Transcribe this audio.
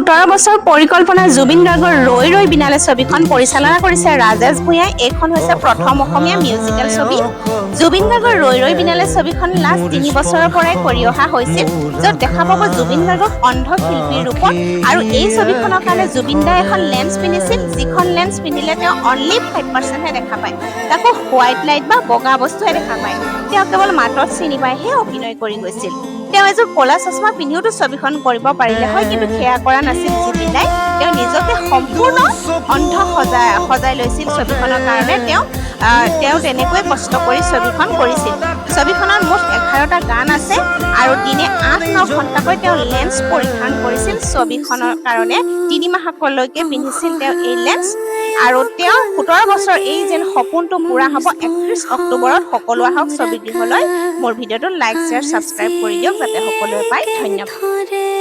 17 বছৰ পৰিকল্পনা জুবিন গাৰ্গৰ ৰৈ ৰৈ বিনালে ছবিখন পৰিচালনা কৰিছে ৰাজেশ ভূঞাই। এইখন হৈছে প্ৰথম অসমীয়া মিউজিকেল ছবি। জুবিন গাৰ্গৰ ৰৈ ৰৈ বিনালে ছবিখন লাষ্ট 3 বছৰৰ পৰাই কৰি অহা হৈছিল, য'ত দেখা পাব জুবিন গাৰ্গক অন্ধ শিল্পীৰ ৰূপত। আৰু এই ছবিখনৰ কাৰণে জুবিন দাই এখন লেন্স পিন্ধিছিল, যিখন লেন্স পিন্ধিলে তেওঁ অনলি 5%হে দেখা পায়, তাকো হোৱাইট লাইট বা বগা বস্তুহে দেখা পায়। তেওঁ কেৱল মাতত চিনি পাইহে অভিনয় কৰি গৈছিল। তেওঁ এযোৰ ক'লা চশমা পিন্ধিওতো ছবিখন কৰিব পাৰিলে হয়, কিন্তু সেয়া কৰা নাছিল জুবিন দাই। তেওঁ নিজকে সম্পূৰ্ণ অন্ধ সজাই সজাই লৈছিল ছবিখনৰ কাৰণে। তেওঁ তেনেকৈ কষ্ট কৰি ছবিখন কৰিছিল। ছবিখনত মুঠ 11টা গান আছে আৰু দিনে 8-9 ঘণ্টাকৈ তেওঁ লেন্স পৰিধান কৰিছিল ছবিখনৰ কাৰণে। 3 মাহলৈকে পিন্ধিছিল তেওঁ এই লেন্স। আৰু তেওঁ 17 বছৰ এই যেন সপোনটো পূৰা হ'ব 31 অক্টোবৰত। সকলো আহক ছবিগৃহলৈ। মোৰ ভিডিঅ'টো লাইক, শ্বেয়াৰ, ছাবস্ক্ৰাইব কৰি দিয়ক, যাতে সকলোৱে পায়। ধন্যবাদ।